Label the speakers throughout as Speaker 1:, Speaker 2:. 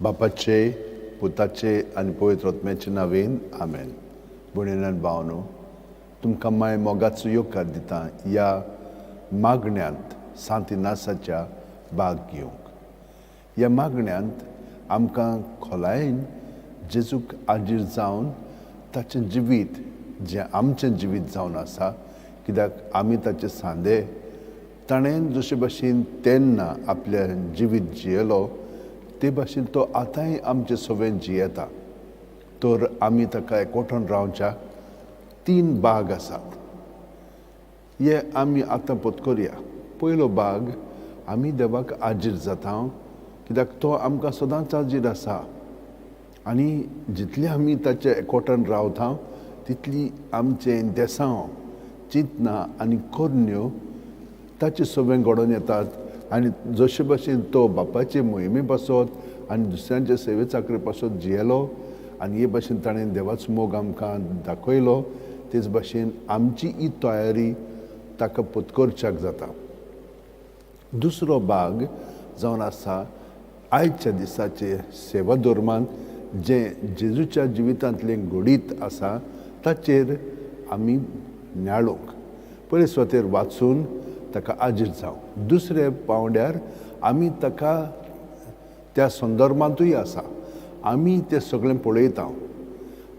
Speaker 1: बापाचे, पुताचे आनी पवित्र आत्म्याचे नांवेन आमेन. भयणीन भावनो, तुमकां माय मोगाचो येवकार दिता ह्या मागण्यांत सांतिनासाच्या भाग घेवंक. ह्या मागण्यांत आमकां खोलायेन जेजूक आजीर जावन ताचें जिवीत जें आमचें जिवीत जावन आसा, कित्याक आमी ताचे सांदे, ताणें जशे भाशेन तेन्ना आपलें जिवीत जियेलो ते भाशेन तो आतांय आमचे सवें जियेता. तर आमी ताका एकवटून रावच्या तीन भाग आसात, हे आमी आतां पत्करया. पयलो भाग, आमी देवाक आजीर जाता, कित्याक तो आमकां सदांच आजीर आसा आनी जितली आमी ताचे एकवटान रावता तितली आमचें देसांव, चिंतना आनी करण्यो ताचे सवें घडोवन येतात. आनी जशे भाशेन तो बापाचे मोहिमे पासत आनी दुसऱ्यांचे सेवे चाकरे पासत जियेलो आनी हे भाशेन ताणें देवाचो मोग आमकां दाखयलो, तेच भाशेन आमची ही तयारी ताका पत्करच्याक जाता. दुसरो भाग जावन आसा आयच्या दिसाचे सेवा धर्मान जें जेजूच्या जिवितांतलें घडीत आसा ताचेर आमी न्याळूंक पयले सुवातेर वाचून ताका आजीर जावं. दुसऱ्या पांवड्यार आमी ताका त्या संदर्भांतूय आसा, आमी तें सगळें पळयता.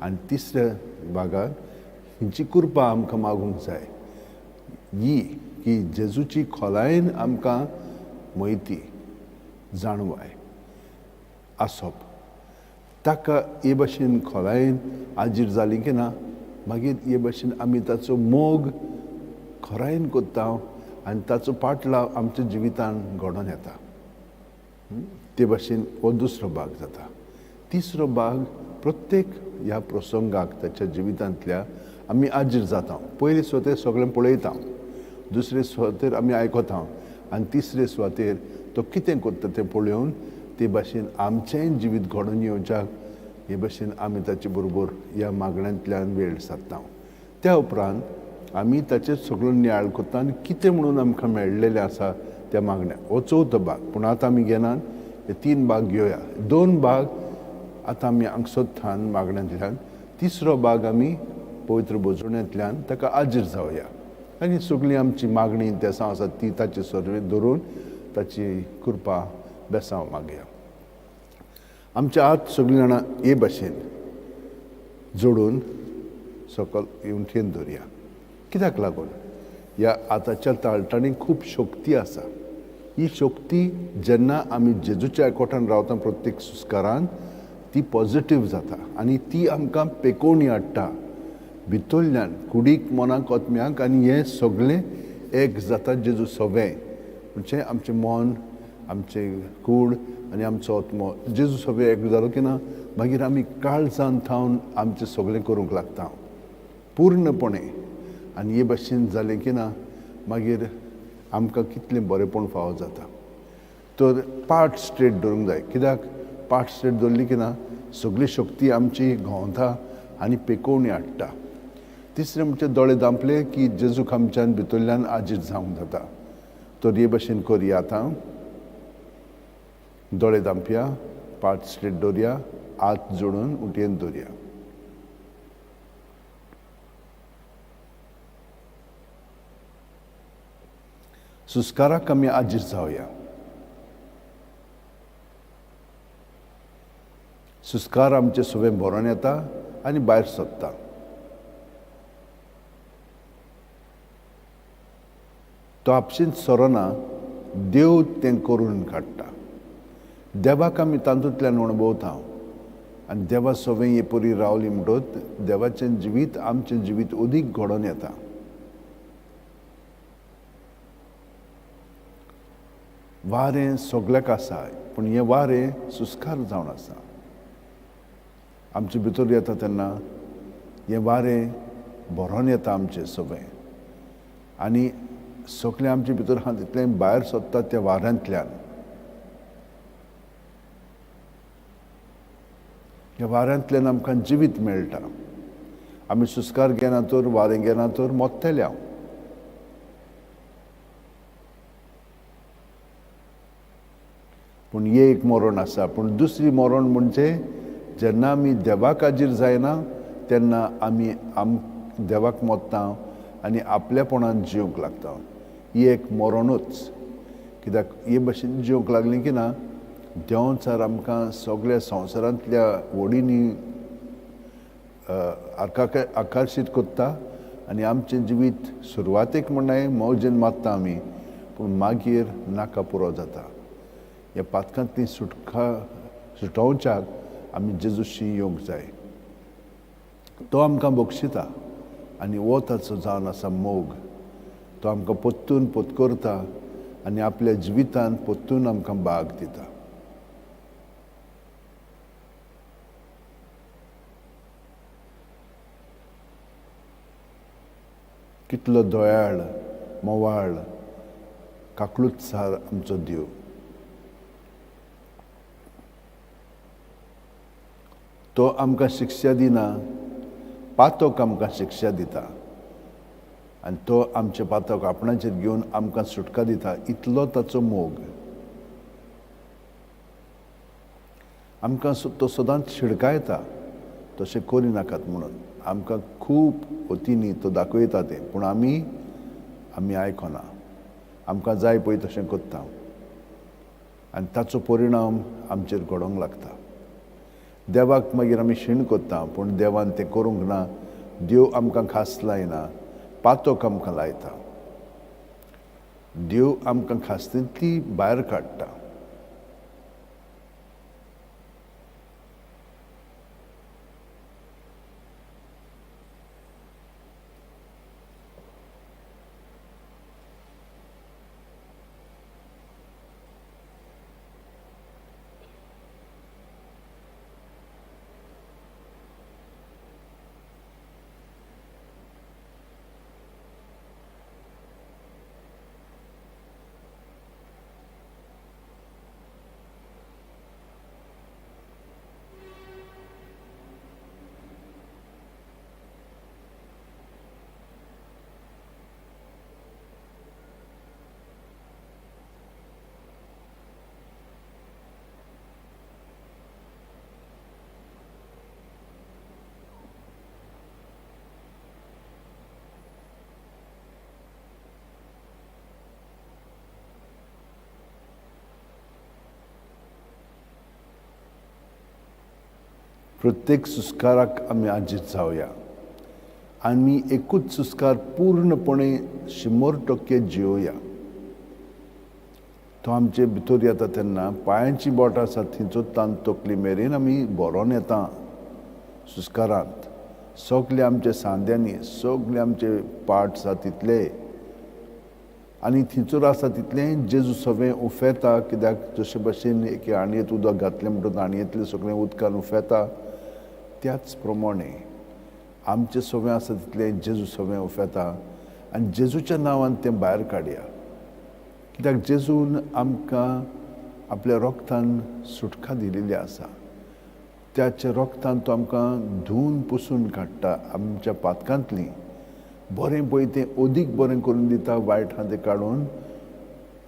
Speaker 1: आनी तिसऱ्या भागान हिची कृपा आमकां मागूंक जाय ही की जेजूची खोलायेन आमकां म्हायती जाणवाय आसप. ताका हे भाशेन खोलायेन आजीर जाली की ना, मागीर हे भाशेन आमी ताचो मोग खोरायेन करता आनी ताचो पाटलाव आमच्या जिवितान घडोवन येता. ते भाशेन हो दुसरो भाग जाता. तिसरो भाग, प्रत्येक ह्या प्रसंगाक ताच्या जिवितांतल्या आमी आजीर जाता. पयले सुवातेर सगळें पळयता, दुसरे सुवातेर आमी आयकता आनी तिसरे सुवातेर तो कितें करता तें पळोवन ते भाशेन आमचेंय जिवीत घडोवन येवच्याक हे भाशेन आमी ताचे बरोबर ह्या मागण्यांतल्यान वेळ सादता. त्या उपरांत आमी ताचेर सगळो नियाळ करता आनी कितें म्हणून आमकां मेळ्ळेलें आसा त्या मागण्या. हो चवथो भाग, पूण आतां आमी घेनात, हे तीन भाग घेवया. दोन भाग आतां आमी आंगसोत्थान मागण्यांतल्यान, तिसरो भाग आमी पवित्र भोजवणेंतल्यान ताका आजीर जावया आनी सगळीं आमची मागणी देसांव आसा ती ताचे सर्वे धरून ताची कृपा बेसांव मागया. आमच्या हात सगळीं जाणां हे भाशेन जोडून सकल उंठयेन धरया. कित्याक लागून ह्या आताच्या ताळटांनी खूब शक्ती आसा. ही शक्ती जेन्ना आमी जेजूच्या एकवटान रावता प्रत्येक सुस्कारान ती पॉजिटीव जाता आनी ती आमकां पेकोवणी हाडटा भितरल्यान कुडीक, मनाक, आत्म्याक. आनी हें सगळें एक जाता जेजू सवें, म्हणजे आमचें मन, आमचें कूड आनी आमचो आत्मो जेजू सवें एक जालो की ना, मागीर आमी काळजान थावन आमचें सगळें करूंक लागता पूर्णपणे. आनी हे भाशेन जालें की ना, मागीर आमकां कितलें बरेंपण फावो जाता. तर पाट स्ट्रेट धरूंक जाय, कित्याक पाट स्ट्रेट धरली की ना सगळी शक्ती आमची घोंवता आनी पेकोवणी हाडटा. तिसरें म्हणजे दोळे धांपले की जेजूक आमच्यान भितरल्यान आजीर जावंक जाता. तर हे भाशेन करया, आतां दोळे धांपया, पाट स्ट्रेट दवरया, हात जोडून उटयेन दवरया. सुस्काराक आमी आजीर जावया. सुस्कार आमचे सवें भरोन येता आनी भायर सोदता. तो आपशींच सोरना, देव तें करून काडटा. देवाक आमी तातूंतल्यान अणभवता आनी देवा सवें हे परी रावली म्हणटत देवाचें जिवीत आमचें जिवीत अदीक घडोवन येता. वारें सगल्याक आसा, पूण हें वारें सुस्कार जावन आसा. आमचे भितर येता तेन्ना हें वारें भरोन येता आमचें सवें आनी सगळें आमचे भितर आहा तितलें भायर सोदता त्या वाऱ्यांतल्यान. ह्या वाऱ्यांतल्यान आमकां जिवीत मेळटा. आमी सुस्कार घेना तर, वारें घेना तर मोत्तले हांव. पूण एक मरण आसा. पूण दुसरी मरण म्हणजे जेन्ना आमी देवाक हाजीर जायना तेन्ना आमी देवाक मोत्ता आनी आपलेपणान जिवंक लागता. ही एक मरणूच. कित्याक हे भशेन जिवंक लागली की ना देंवचार आमकां सगळ्या संवसारांतल्या वडींनी आकर्शीत करता आनी आमचें जिवीत सुरवातेक म्हणनाय मौजेन मारता आमी, पूण मागीर नाका पुरो जाता. ह्या पातकांतली सुटका सुटोवच्याक आमी जेजूशी येवंक जाय. तो आमकां बक्षिता आनी हो ताचो जावन आसा मोग. तो आमकां पोत्तून पोतकरता आनी आपल्या जिवितांत पोत्तून आमकां भाग दिता. कितलो दयाळ, मोवाळ, काकळूतसार आमचो देव. तो आमकां शिक्षा दिना, पातक आमकां शिक्षा दिता आनी तो आमचे पातक आपणाचेर घेवन आमकां सुटका दिता. इतलो ताचो मोग. आमकां तो सदांच शिडकायता तशें करिनाकात म्हणून. आमकां खूब वतींनी तो दाखयता तें, पूण आमी आमी आयकना. आमकां जाय पळय तशें करता आनी ताचो परिणाम आमचेर घडोवंक लागता. देवाक मागीर आमी शीण करता, पूण देवान तें करूंक ना. देव आमकां खास लायना, पातक आमकां लायता. देव आमकां खास्तींतली भायर काडटा. प्रत्येक सुस्काराक आमी आजीत जावया. आमी एकूच सुस्कार पूर्णपणे 100% जिवया. तो आमचे भितर येता तेन्ना पांयांची बोटां आसा थंयचो तान तकली मेरेन आमी भरोन येता सुस्कारांत. सगळे आमचे सांद्यांनी सगळे आमचे पार्ट्स आसा तितले आनी थंयसर आसा तितलें जेजू सगळें उफेता. कित्याक जशे भशेन एके आणयेंत उदक घातलें म्हणटकच आणयेंतलें सगळें उदकान उफेता, त्याच प्रमाणे आमचें सगळें आसा तितलें जेजू सगळें उफेता आनी जेजूच्या नांवान तें भायर काडया. कित्याक जेजून आमकां आपल्या रोगतान सुटका दिलेली आसा. त्याच्या रोगतान तो आमकां धुवन पुसून काडटा आमच्या पातकांतली. बरें पळय तें अदीक बरें करून दिता, वायट आहा तें काडून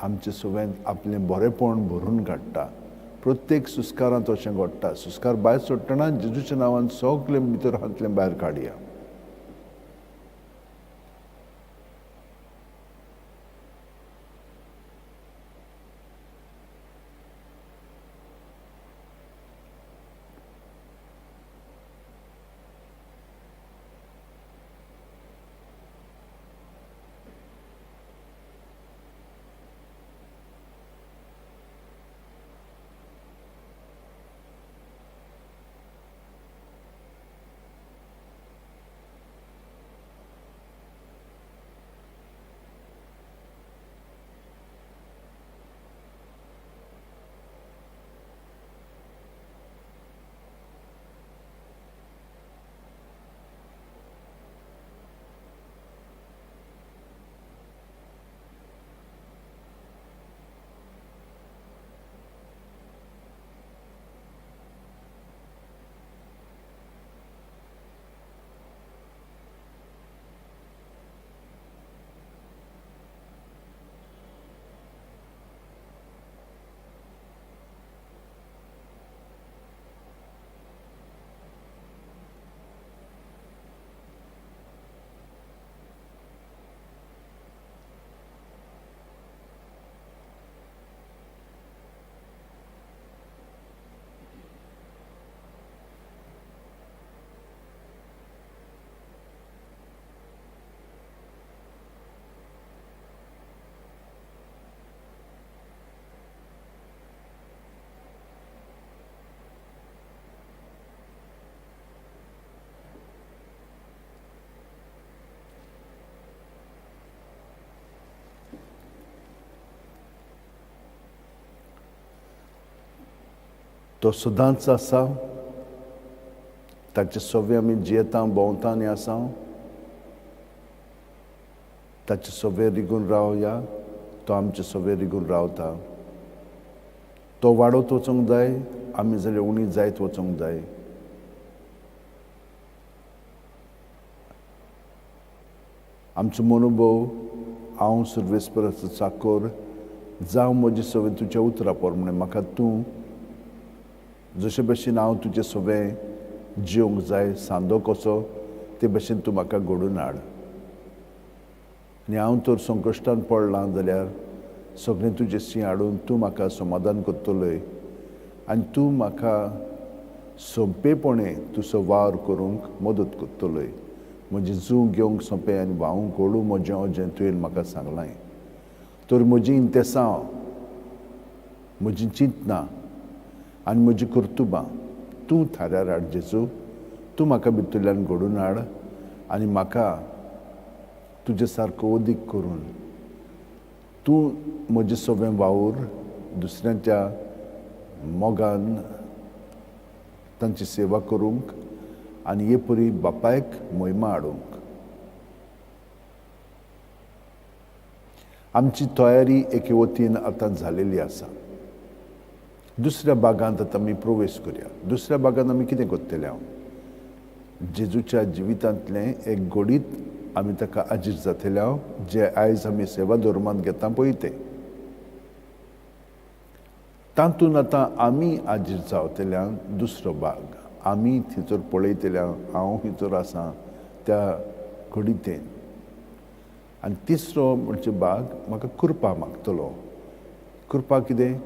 Speaker 1: आमचें सगळें आपलें बरेंपण भरून काडटा. प्रत्येक सुस्कारांत अशें घडटा. सुस्कार भायर सोडटना जेजूच्या नांवान सगळें भितर हातलें भायर काडया. तो सदांच आसा, ताचे सवे आमी जियेता, भोंवता आनी आसा. ताचे सवे रिगून रावया, तो आमचे सवे रिगून रावता. तो वाडत वचूंक जाय, आमी जाल्यार उणी जायत वचूंक जाय. आमचो मनोभव, हांव सुर्वेस्पराचो चाकोर जावं, म्हजे सवे तुज्या उतरा प्रमाणे म्हाका तूं जशे भशेन हांव तुजे सवे जिवंक जाय, सांदो कसो ते भशेन तूं म्हाका घडून हाड. आनी हांव तर संकश्टान पडलां जाल्यार सगळें तुजें शी हाडून तूं म्हाका समाधान करतलोय आनी तूं म्हाका सोंपेपणे तुजो वावर करूंक मदत करतलोय. म्हजी जूं घेवंक सोंपें आनी व्हांवूंक ओडू म्हजें अजें तुवें म्हाका सांगलां. तर म्हजी इंतेसांव, म्हजी चिंतनां आनी म्हजी कर्तुबां तूं थाऱ्यार हाड जेजू. तूं म्हाका भितरल्यान घडून हाड आनी म्हाका तुजे सारको अदीक करून तूं म्हजें सगळें वावर दुसऱ्यांच्या मोगान तांची सेवा करूंक आनी हे परी बापायक मोहिमा हाडूंक. आमची तयारी एके वतीन आतां जालेली आसा. दुसऱ्या भागांत आतां आमी प्रवेश करया. दुसऱ्या भागांत आमी कितें करतले? हांव जेजूच्या जिवितांतलें एक घडीत आमी ताका आजीर जातले हांव, जे आयज आमी सेवा धर्मांत घेता पळय तें. तातूंत आतां आमी आजीर जावतल्या दुसरो भाग आमी थंयसर पळयतल्या, हांव थंयसर आसा त्या घडितेन. आनी तिसरो म्हणजे भाग म्हाका कृपा मागतलो. कृपा कितें?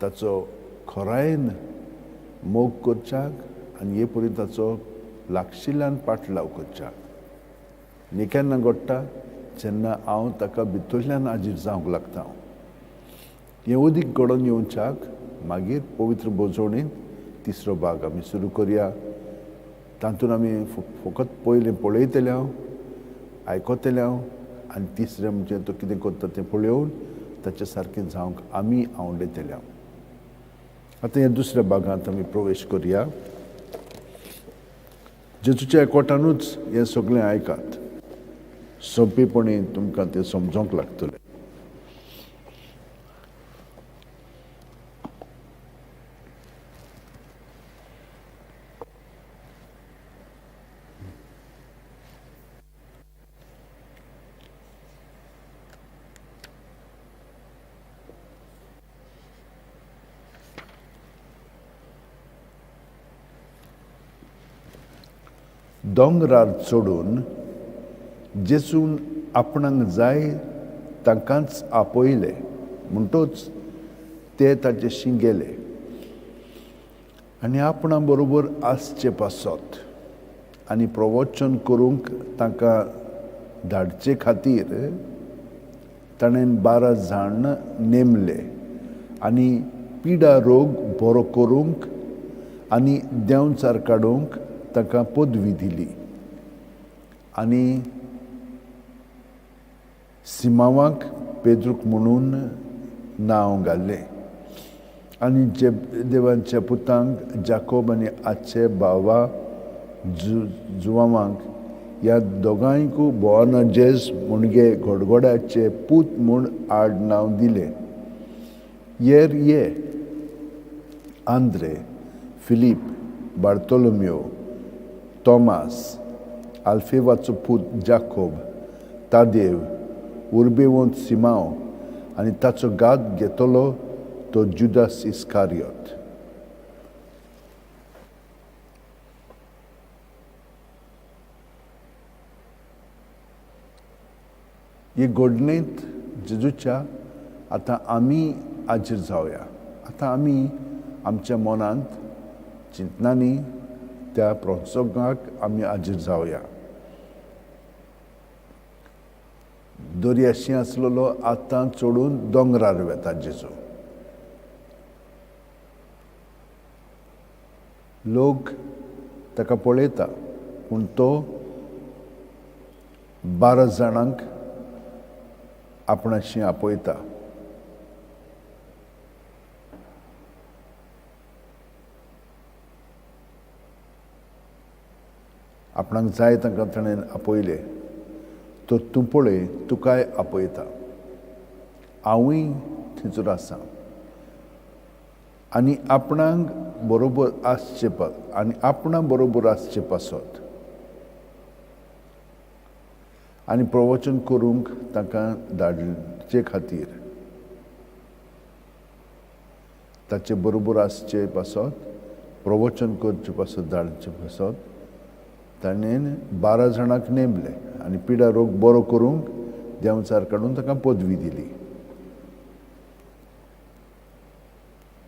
Speaker 1: ताचो खरायेन मोग करच्याक आनी हे परी ताचो लागशिल्ल्यान पाटलाव करच्याक. आनी केन्ना घडटा? जेन्ना हांव ताका भितरल्यान आजीर जावंक लागता. हें अदीक घडोवन येवच्याक मागीर पवित्र भोजवणेंत तिसरो भाग आमी सुरू करया. तातूंत आमी फकत पयलें पळयतले हांव, आयकतले हांव आनी तिसरें म्हणजे तो कितें करता तें पळोवन ताचे सारकें जावंक आमी आवडयतले हांव. आतां ह्या दुसऱ्या भागांत आमी प्रवेश करया. जेजूच्या एकवटानूच हें सगळें आयकात, सोंपेपणी तुमकां तें समजोंक लागतलें. दोंगरार चडून जेजून आपणाक जाय तांकांच आपयले, म्हणटच ते ताचेशी गेले आनी आपणा बरोबर आसचे पासत आनी प्रवचन करूंक तांकां धाडचे खातीर ताणें 12 जाण नेमले आनी पिडा रोग बरो करूंक आनी देंवचार काडूंक तांकां पदवी दिली. आनी सिमांवाक पेद्रूक म्हणून नांव घाल्लें आनी देवांच्या पुतांक जाकोब आनी आजचे भावा जुवांक ह्या दोगांयकू बोअनार्जेस म्हणजे गडगडाचे पूत म्हूण आड नांव दिलें. येर ये आंद्रे, फिलीप, बार्तोलोमियो, तोमास, आल्फेवाचो पूत जाकोब, तादेव, उर्बेवंत सिमांव आनी ताचो घात घेतलो तो जुदास इस्कारियोत. हे घडणेंत जेजूच्या आतां आमी हाजीर जावया. आतां आमी आमच्या मनांत चिंतनांनी त्या प्रोत्संगाक आमी हाजीर जावया. दर्याशी आसलेलो आतां चडून दोंगरार वेता जेजू. लोक ताका पळयता, पूण तो 12 जाणांक आपणाशी आपयता. आपणाक जाय तांकां ताणें आपयले. तर तूं पळय, तुकाय आपयता, हांवूय थंयसर आसा. आनी आपणाक बरोबर आसचे आनी आपणा बरोबर आसचे पासत आनी प्रवचन करूंक तांकां धाडचे खातीर, ताचे बरोबर आसचे पासत, प्रवचन करचे पासत, धाडचे पासत ताणें 12 जाणांक नेमले आनी पिडा रोग बरो करूंक देंवचार काडून ताका पदवी दिली.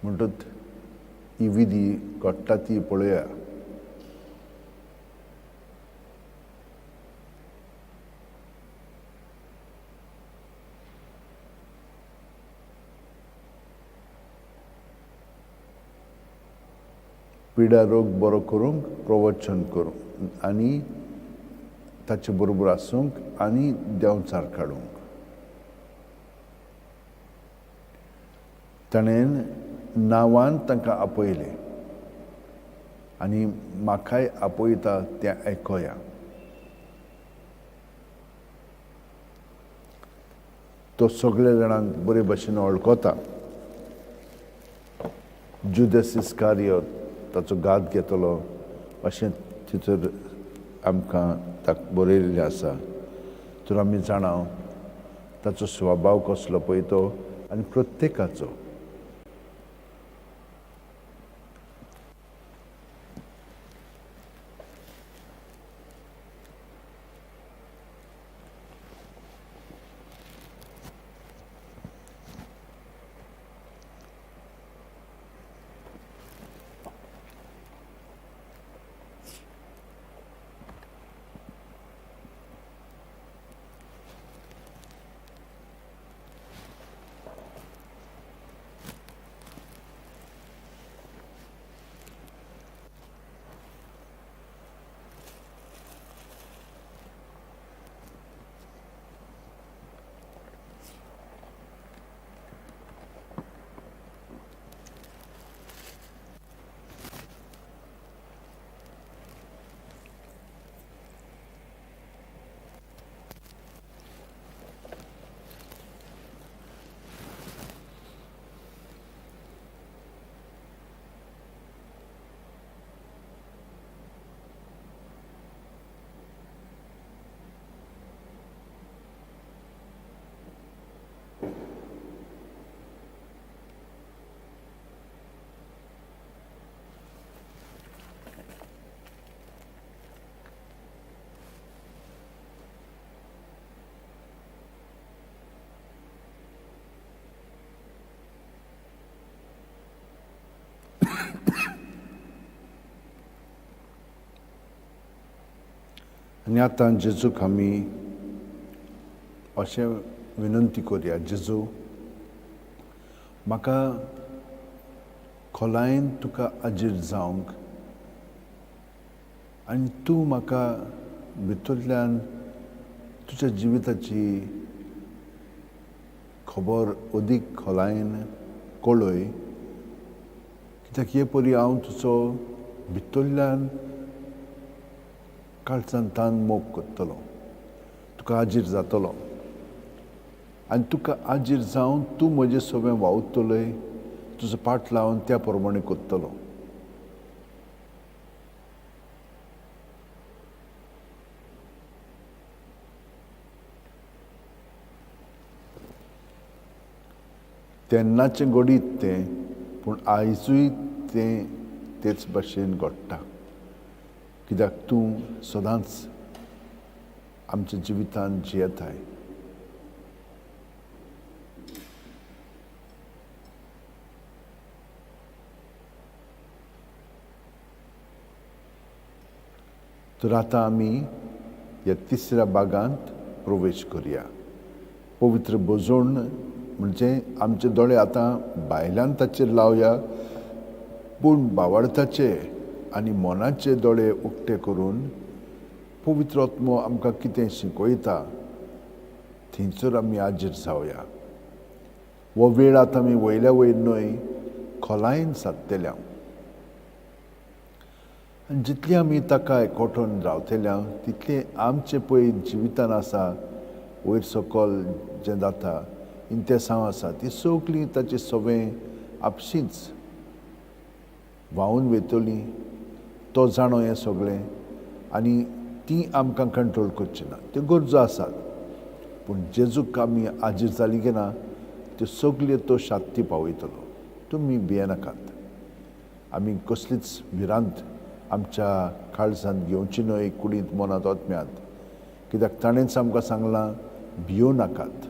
Speaker 1: म्हणटच ही विधी घडटा ती पळोवया. पिडा रोग बरो करूंक प्रवचन करूंक आनी ताचे बरोबर आसूंक आनी देंवचार काडूंक ताणें नांवान तांकां आपयलें आनी म्हाकाय आपयता तें आयकोया. तो सगळ्या जाणांक बरे भशेन वळखता. जुदस इस्कारियोत ताचो घात घेतलो अशें थंयसर आमकां बरयल्लें आसा. तर आमी जाणा ताचो स्वभाव कसलो पळय तो आनी प्रत्येकाचो. आनी आतां जेजूक आमी अशें विनंती करुया, जेजू म्हाका खोलायेन तुका आजीर जावंक आनी तूं म्हाका भितरल्यान तुज्या जिविताची खबर अदीक खोलायेन कळय, कित्याक हे परी हांव तुजो भितरल्यान काळजान तान मोग करतलो, तुका आजीर जातलो आनी तुका आजीर जावन तूं म्हजें सगळें वावुरतलोय, तुजो पाट लावन त्या प्रमाणे करतलो. तेन्नाचें घडीत तें, पूण आयजूय तें तेच भाशेन घडटा, कित्याक तूं सदांच आमच्या जिवितांत जियेताय. तर आतां आमी ह्या तिसऱ्या भागांत प्रवेश करुया. पवित्र भोजन म्हणजे आमचे दोळे आतां भायल्यान ताचेर लावया, पूण भावार्थाचे आनी मनाचे दोळे उक्ते करून पवित्र आत्मो आमकां कितें शिकयता थंयसर आमी आजीर जावया. हो वेळ आतां आमी वयल्या वयर न्हय, खोलायेन सादतले. आनी जितली आमी ताका एकवटून रावतल्या तितलें आमचें पळय जिवितान आसा वयर सकल जें जाता, इंतेसांव आसा, ती सगळीं ताची सवंय आपशींच व्हांवून वयतली. तो जाणो हें सगळें आनी ती आमकां कंट्रोल करची ना. त्यो गरजो आसात, पूण जेजूक आमी आजीर जाली की ना त्यो सगल्यो तो शांती पावयतलो. तुमी भियेनाकात. आमी कसलीच भिरांत आमच्या काळजांत घेवची न्हय, कुडींत, मनांत, आत्म्यांत, कित्याक ताणेंच आमकां सांगलां, भियों नाकात.